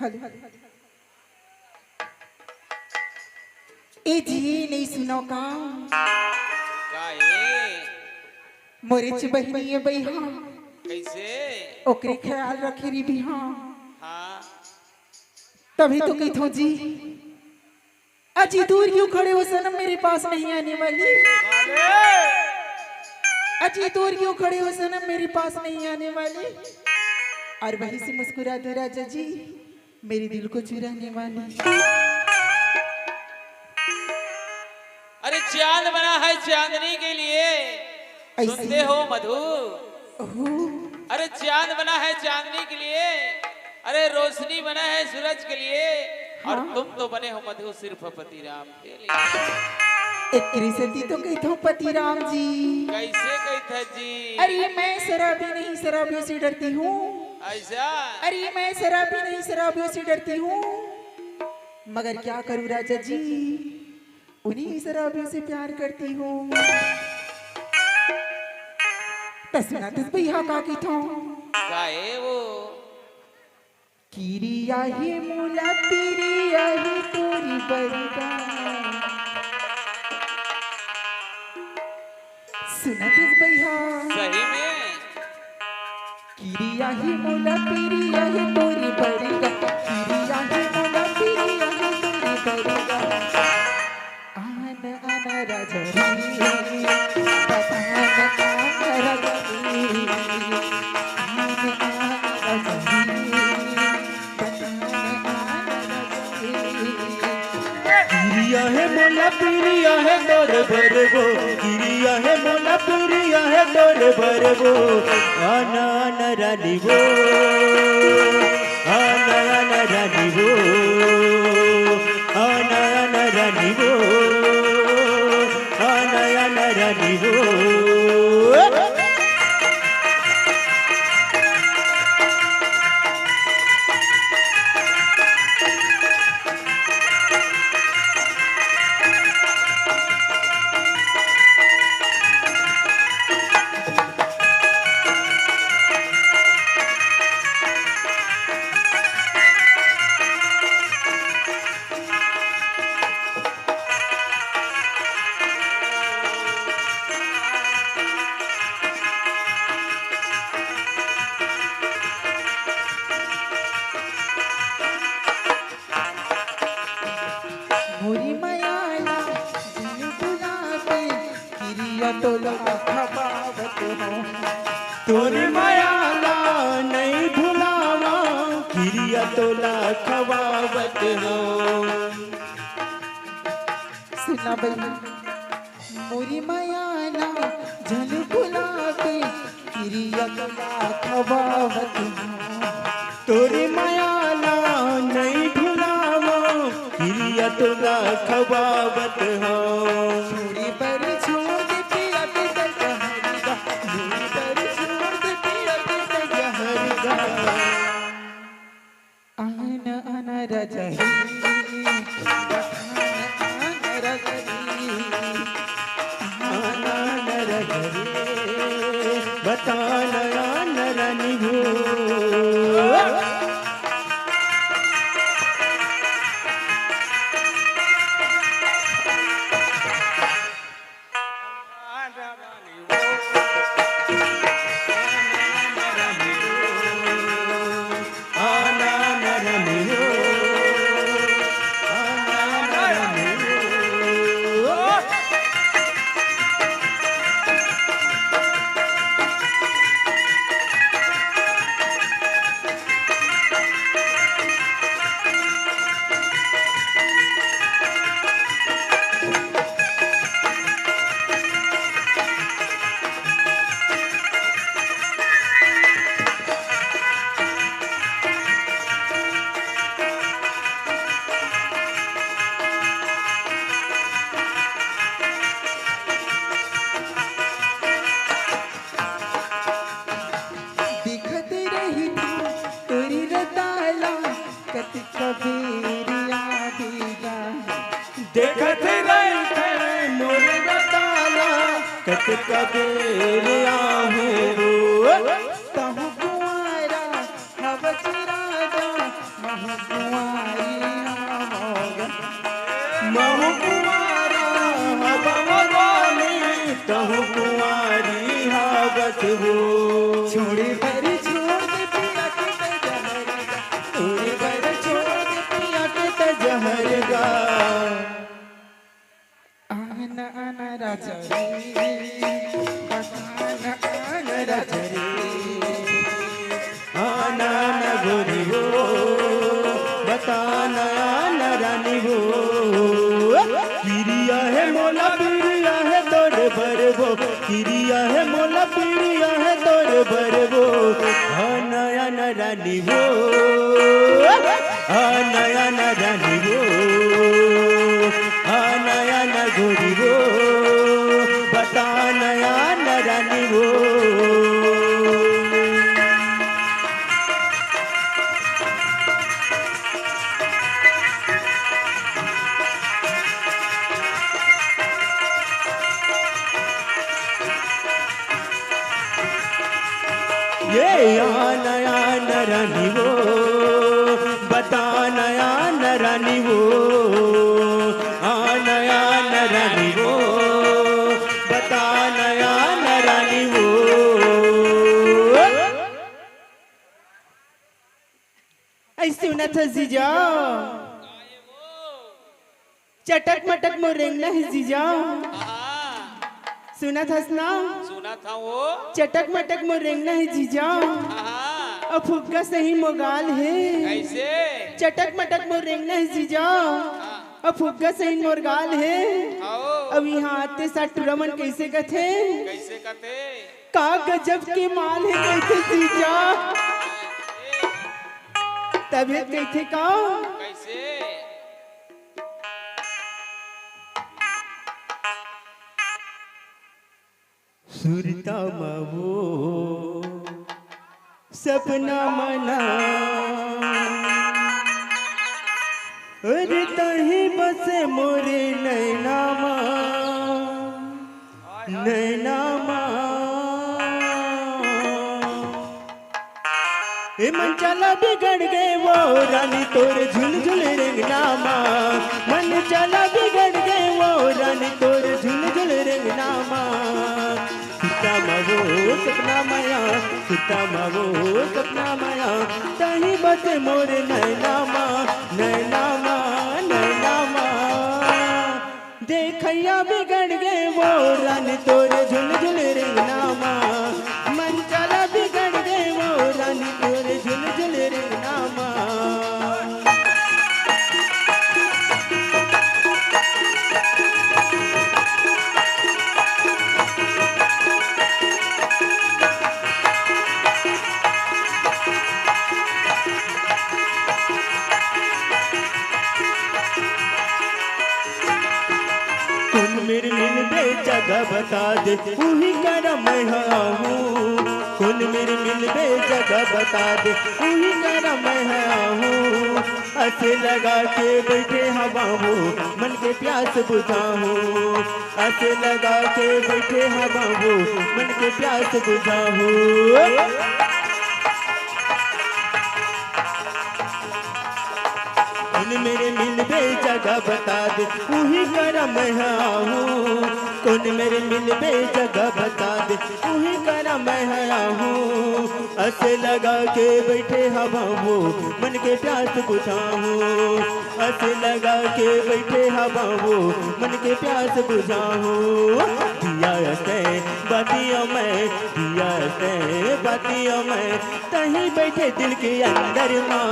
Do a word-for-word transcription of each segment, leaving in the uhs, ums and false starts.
Hello. ए जी, नइ सुनो का? का ए? मोरेच बहिनी ए बइहा। कइसे? ओकरे ख्याल रखे रहिबे हाँ। हाँ। तभी तो कहिथों जी। अजी दूर क्यों खड़े हो सनम, मेरे पास नहीं आने वाली। अजी दूर क्यों खड़े हो सनम, मेरे पास नहीं आने वाली। और वहीं से मुस्कुरा दो राजा जी, मेरे दिल को चुराने वाली। अरे चांद बना है चांदनी के लिए, ऐसे सुनते हो मधु? ओहो। अरे चांद बना है चांदनी के लिए, अरे रोशनी बना है सूरज के लिए, और हाँ। तुम तो बने हो मधु सिर्फ पति राम के लिए। एकरे सेती तो कहिथों पति राम जी। कइसे कहिथस जी? अरे मैं शराबी नहीं, शराबियों से डरती हूँ। अइसा? अरे मैं शराबी नहीं, शराबियों से डरती हूँ, मगर क्या करूँ राजा जी, उन्हीं शराबियों से प्यार करती हूँ। त सुनथस बइहा का कहिथों? का ए वो? किरिया हे मोला पिरिया हे तोर बरगा। सुनथस बइहा? सही में? किरिया हे मोला पिरिया हे तोर बरगा, किरिया हे मोला पिरिया हे तोर बरगा। आन आन राजा रे, बतान आन राजा रे, आन आन राजा रे, बतान आन राजा रे। किरिया हे मोला पिरिया हे तोर बरगो, किरिया हे मोला पिरिया हे तोर बरगो। आन आन रानी वो, आन आन रानी वो, आन आन रानी वो, आन आन रानी वो। मोरी मया ला झन भुलाबे, किरिया तोला खवावत हौं। तोर मया ला नइ भुलावंव, किरिया तोला खवावत हौं। सुन ना बहिनी, मोरी मया ला झन भुलाबे, किरिया तोला खवावत हौं। तोर मया ला नइ भुलावंव, किरिया तोला खवावत हौं। छोड़ी बर छोड़ दे पिया के दरिया हर गा, छोड़ी बर छोड़ दे पिया के दरिया हर गा। आन आन राजा रे, आन आन राजा रे, आन आन राजा रे, बतान आन रानी हो। दिखत रहिथे तोरी रताला, कतका बेर आबे गा। देखत रहिथे मोर रताला, कतका बेर आबे वो। तहूँ कुंवारा हवस राजा, महूँ वो। छोड़े बर छोड़ दे पिया के त जहर गा, छोड़े बर छोड़ दे पिया के त जहर गा। आना आना राजा रे, आना आना राजा रे। आना आना गोरी वो, बताना आना रानी वो। किरिया हे मोला पिरिया हे तोरे बर वो, किरिया हे मोला पिरिया हे तोरे बर वो। आना आना रानी वो, आना आना रानी वो, आना आना गोरी वो, बताना आना रानी वो। ये आना आना रानी वो, बताना आना रानी वो, आना आना रानी वो, बताना आना रानी वो। ऐसे सुनत हस जीजा, चटक मटक मोर रेंगना हे जीजा। आहा। सुनत हस ना? सुनत हंव वो। चटक मटक मोर रेंगना हे जीजा। आहा। अउ फुग्गा सही मोर गाल हे। कइसे? चटक मटक मोर रेंगना हे जीजा। हाँ। अउ फुग्गा सही मोर गाल हे। आओ। अउ इहाँ आते साथ टुरा मन कइसे कथे? कइसे कथे? का गजब के माल हे कहिथे जीजा। तभे कहिथे का? कइसे? सुरता म वो सपना मना, अरे तहीं बसे मोरे नैना मा, नैना मा। ए मन चला बिगड़ गए वो रानी तोर झुलझुल रेंगना मा, मन चला बिगड़ गए वो रानी तोर झुलझुल रेंगना मा। सुरता मा वो सपना माया, सुरता मा वो सपना माया, तहीं बसे मोर नैना मा, नैना मा, नैना मा। देखइया बिगड़ गए वो रानी तोर झुलझुल रेंगना मा, मन चला बिगड़ गए वो रानी तोर झुलझुल रेंगना मा। कोन मेर मिलबे जगह बता दे, उही करा मैं ह आहूँ। कोन मेर मिलबे जगह बता दे, उही करा मैं ह आहूँ। अस लगा के बइठे हवँ वो, मन के प्यास बुझाहूँ। अस लगा के बइठे हवँ वो, मन के प्यास बुझाहूँ। कोन मेर मिलबे जगह बता दे, उही करा मैं ह आहूँ। कोन मेर मिलबे जगह बता दे, उही करा मैं ह आहूँ। अस लगा के बइठे हवँ वो, मन के प्यास बुझाहूँ। अस लगा के बइठे हवँ वो, मन के प्यास बुझाहूँ। दिया अस बाती अउ मैं, दिया अस बाती अउ मैं, तहीं बइठे दिल के अंदर मा,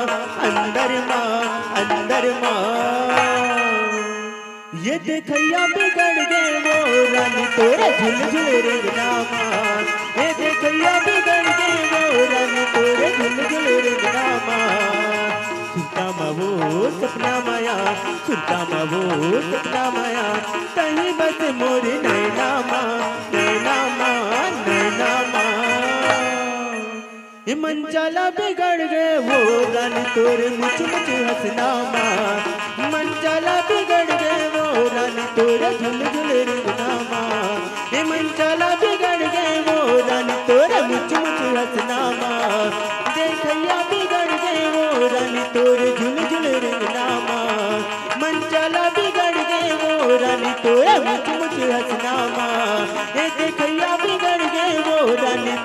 अंदर मा, अंदर मा। ये देखइया बिगड़ गए वो रानी तोर झुलझुल रेंगना मा। ये देखइया बिगड़ गए वो रानी तोर झुलझुल रेंगना मा। सुरता मा वो सपना माया, सुरता मा वो सपना माया, तहीं बसे मोर नैना मा, नैना मा, नैना मा। ए मन चला बिगड़ गए वो रानी तोर मुछ मुछ हँसना मा। मन चला बिगड़ गए वो रानी तोर झुलझुल रेंगना मा। ए मन चला बिगड़ गए वो रानी तोर मुछ मुछ हँसना मा। देखइया बिगड़ गए वो रानी तोर झुलझुल रेंगना मा। मन चला बिगड़ गए वो रानी तोर मुछ मुछ हँसना मा। ए देखइया बिगड़ गए वो Rani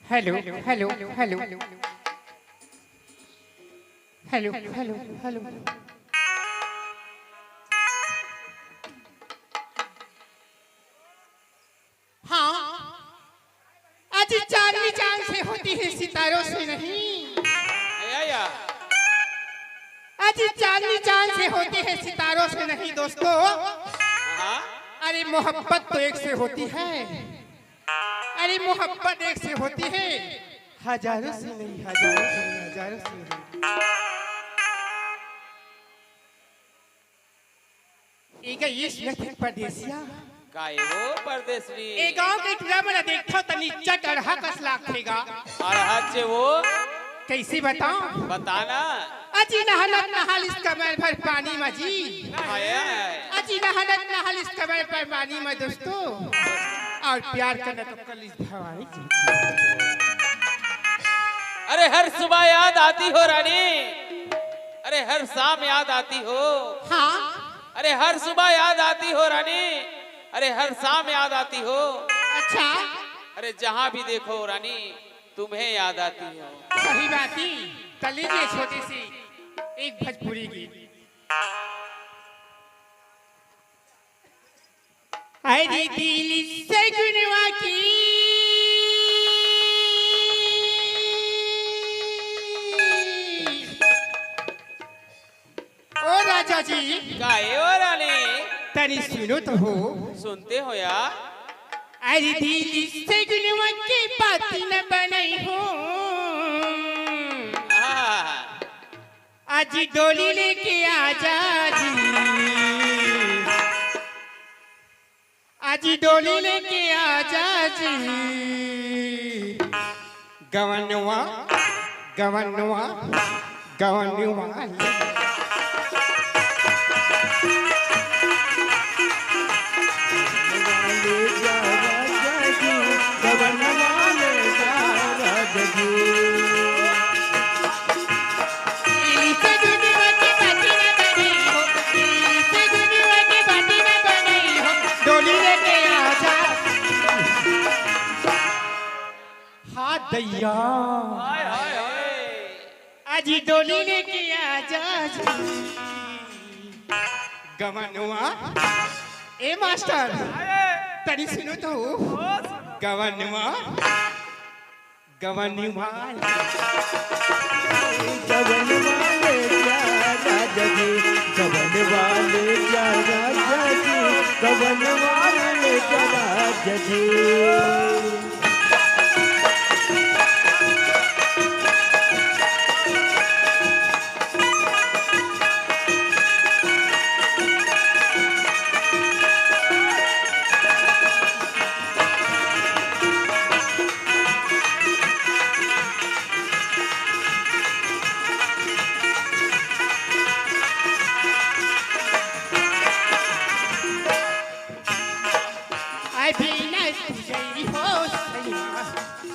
hello, hello, hello. Hello, hello, hello. हाँ, अजी, चांदनी चांद से होती है, सितारों से नहीं। या, या। अजी, चांदनी चांद से होती है, सितारों से नहीं दोस्तों। हाँ। अरे, मोहब्बत तो एक से होती है। अरे, मोहब्बत एक से होती है, हजारों से नहीं, हजारों से नहीं, हजारों से नहीं। ए गा, ये सुनत हे परदेसिया? का ए वो परदेसरी? ए गांव के टूरा मन देखथव त निच्चट अड़हा कस लागथे गा। अड़हा चे वो? कइसे बतांव? बता ना। अजी नहालत नहालिस कमर भर पानी म जी। हाय, हाय। अजी नहालत नहालिस कमर भर पानी म दोस्तों। अउ प्यार करना तो कलिस भवानी जी। अरे हर सुबह याद आती हो रानी, अरे हर शाम याद आती हो। हाँ। अरे हर सुबह याद आती हो रानी, अरे हर शाम याद आती हो। अच्छा। अरे जहाँ भी देखो रानी, तुम्हें याद आती हो। सही बात ही। त लीजिए छोटी सी एक भोजपुरी गीत। अरे दिल से गुनवा की। ओ राजा जी। का ए ओ रानी? तनी सुनो तो हो। सुनते हो या? अरे दिल से गुनवा के बात न बनाई हो। हाँ। अजी डोली लेके आजा जी। अजी डोली लेके आजा जी। गवनवा, गवनवा, गवनवा। ले जा राजा जी, गवनवा ले जा राजा जी। डोली लेके आजा। हाँ दैया। हाय, हाय, हाय। अजी डोली लेके आजा जी। गवनवा। ए मास्टर, हाय। तनी सुनो तो। ओ, सुनो। गवनवा। गवनवा। गवनवा ले जा राजा जी, गवनवा ले जा राजा जी, गवनवा ले जा राजा जी। बिना तुझे हो सैया,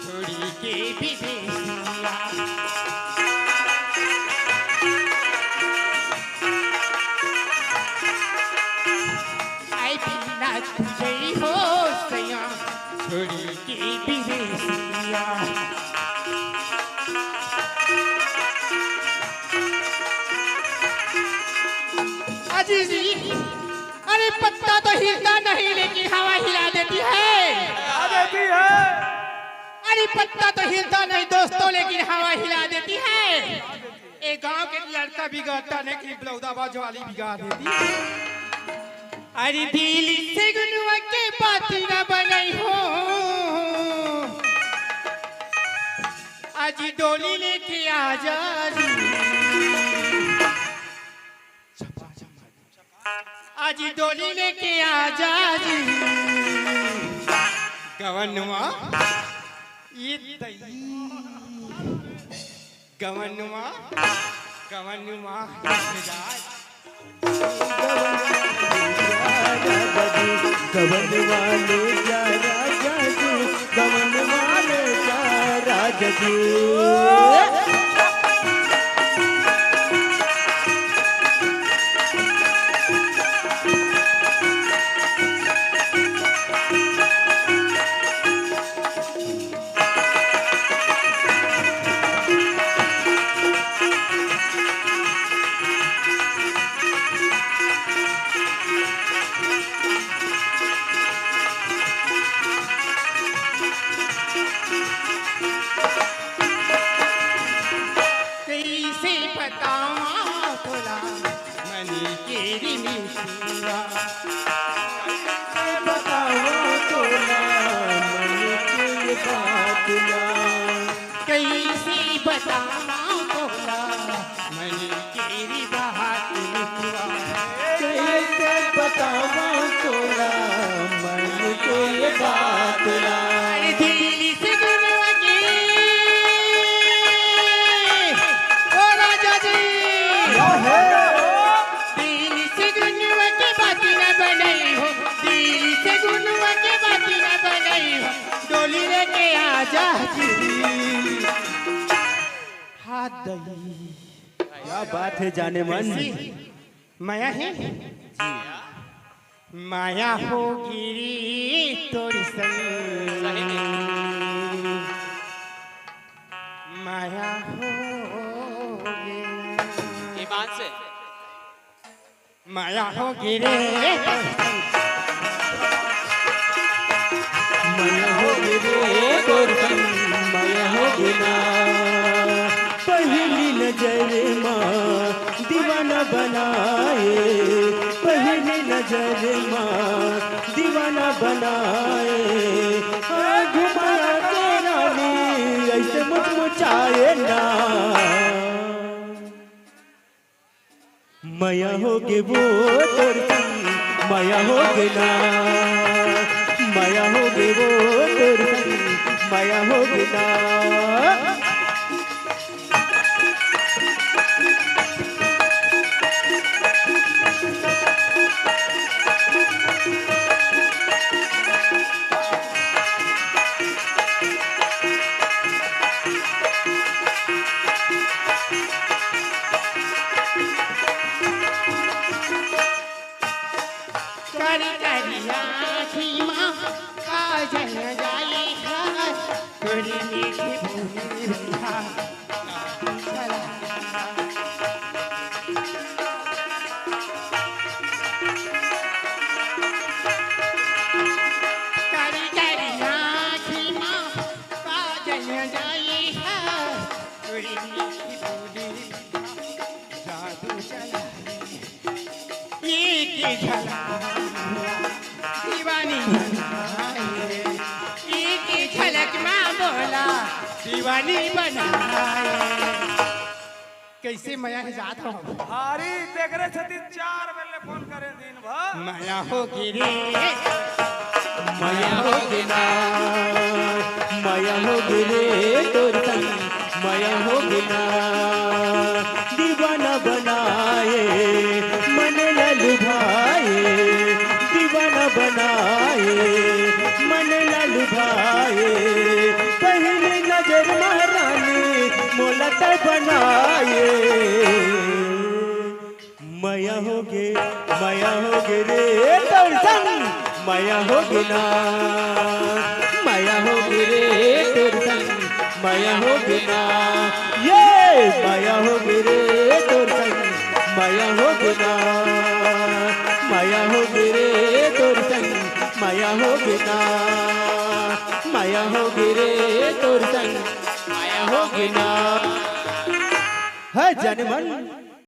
छोड़ी के विदेशिया। आए बिना तुझे हो सैया, छोड़ी के विदेशिया। अजी जी, अरे पत्ता तो हिलता नहीं लेकिन हवा हिला देती है। हिला देती है। अरे पत्ता तो हिलता नहीं दोस्तों लेकिन हवा हिला देती है। ए गांव के लड़का बिगड़ता नहीं कि बलौदाबाद वाली बिगाड़ देती है। अरे दिल से गुनवा के बात ना बनाई हो। अजी डोली लेके आ जा जी। अजी डोली लेके आ जा जी। गवनवा ये दई। गवनवा, गवनवा, गवनवा ले जा राजा जी, गवनवा ले जा राजा जी। कैसे बतावा तोला मन के रे मिसिया। कैसे बतावा तोला मन के बात ना। कैसे बतावा तोला मन के रे बात ना। कैसे बतावा तोला मन के बात ना। अरे दिल से गुनवा के, ओ राजा जी। दिल से गुनवा के बात ना बनाई हो, दिल से गुनवा के बात ना बनाई हो, डोली लेके आ जा जी। हाथ दई। क्या बात है जाने मन। कैसी? माया है? माया हो गिरी तोर संग। सही में। माया हो गिरी। ईमान से। माया हो गिरी। माया हो गिरी तोर संग, माया हो गिरी ना। पहली नजर मा दीवाना बनाए, पहली नजर मा दीवाना बनाए। हाँ, घुमाया के रानी ऐसे मुचमुचाए ना। मया होगे वो तोर संग, मया होगे ना, मया होगे वो तोर संग, मया होगे ना। करी करी आँखी मा काजल जाई है, तोरी मीठी बोली बंधा। करी करी आँखी मा काजल जाई है, तोरी मीठी बोली बंधा। जादू चला एक झलक दीवानी बनाए, एक झलक मा मोला दीवानी बनाए। कैसे मया हे जात हो? भारी तेकरे छती चार बेर ले फोन करे दिन भर। मया होगे रे, मया होगे ना, मया होगे रे तोर संग, मया होगे ना। दीवाना बनाए, मन ला लुभाए, दीवाना बनाए, भाए, पहली नजर मा रानी मोला तैं बनाए। मया होगे, मया होगे रे तोर संग, मया होगे ना, मया होगे रे तोर संग, मया होगे ना, ये मया होगे रे तोर संग, मया होगे ना, मया होगे रे तोर संग, मया होगे ना, मया होगे रे तोर संग, मया होगे ना। हे जाने मन,